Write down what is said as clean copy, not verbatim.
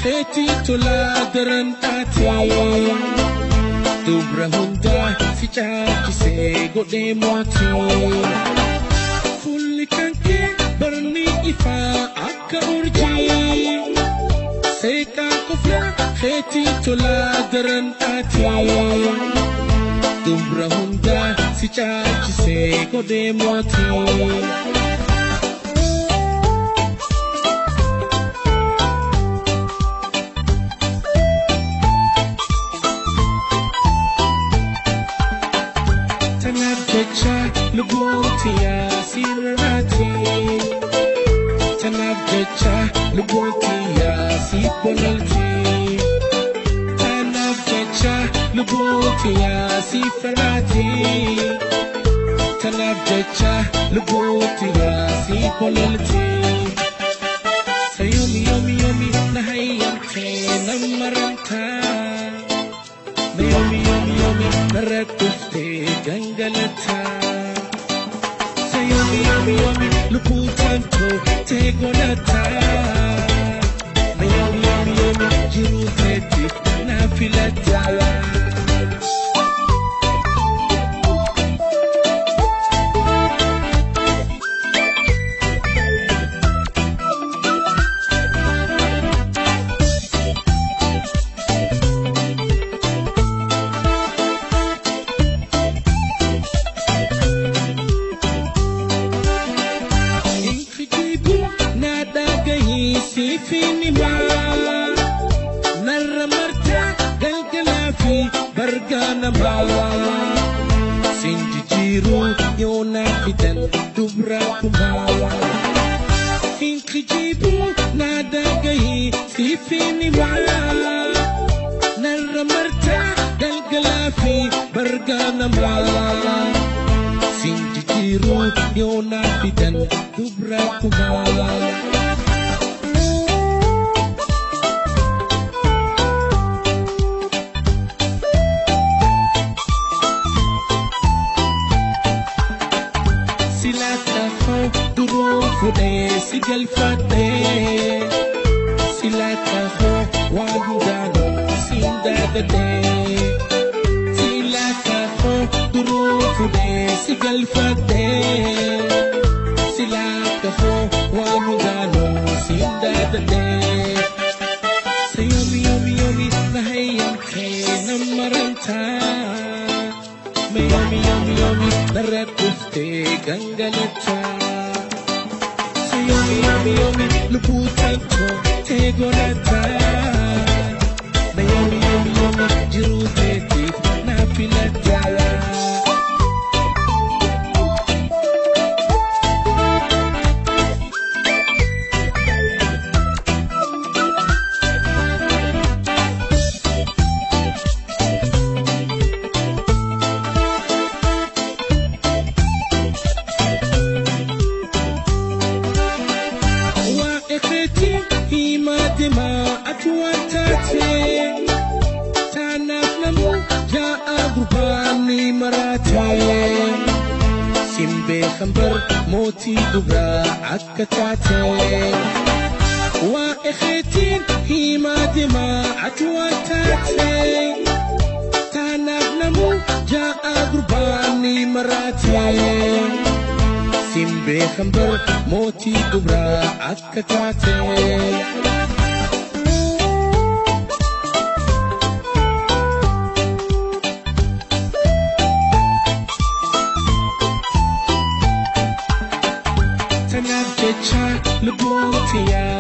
Keetii tolaa daran taatee dubra hundaa si caalchisee godhee mo'atee fuulli kan kee barni ifaa akka urjii seeqaa koflaa keetii tolaa daran taatee dubra hundaa si caalchisee godhee mo'atee. Jecha lubbuun yaa sirraati tanaaf jecha lubbuun yaa si bololti tanaaf jecha lubbuun yaa si farraati tanaaf jecha lubbuun yaa si bololti sayomi yomi yomi na hayyamte na maranta yomi yomi yomi narratti gangalata sayomi yomi yomi luputanto tegonata yomi yomi yomi jiruteti na filata. Sifinima narra marta galgala fi bargana bawa sinjijiru yona fidan dubra kumawa inkijibu nadagai sifinima narra marta galgala fi bargana bawa sinjijiru yona fidan dubra kumawa. Si galfate silata ho wandano sindadate silata ho durufude si galfate silata ho wandano sindadate sayomi yomi yomi nahayamte namaranta yomi yomi yomi naratufte gangalata yomi yomi yomi luputanto tegonata yomi yomi yomi jiruteti na filata. Simbe khambar moti dubra akka taate wa ikhitin hima dima atwa taate tanaf namu jaa gurbani marate simbe khambar moti dubra akka taate. Jecha lubbuun yaa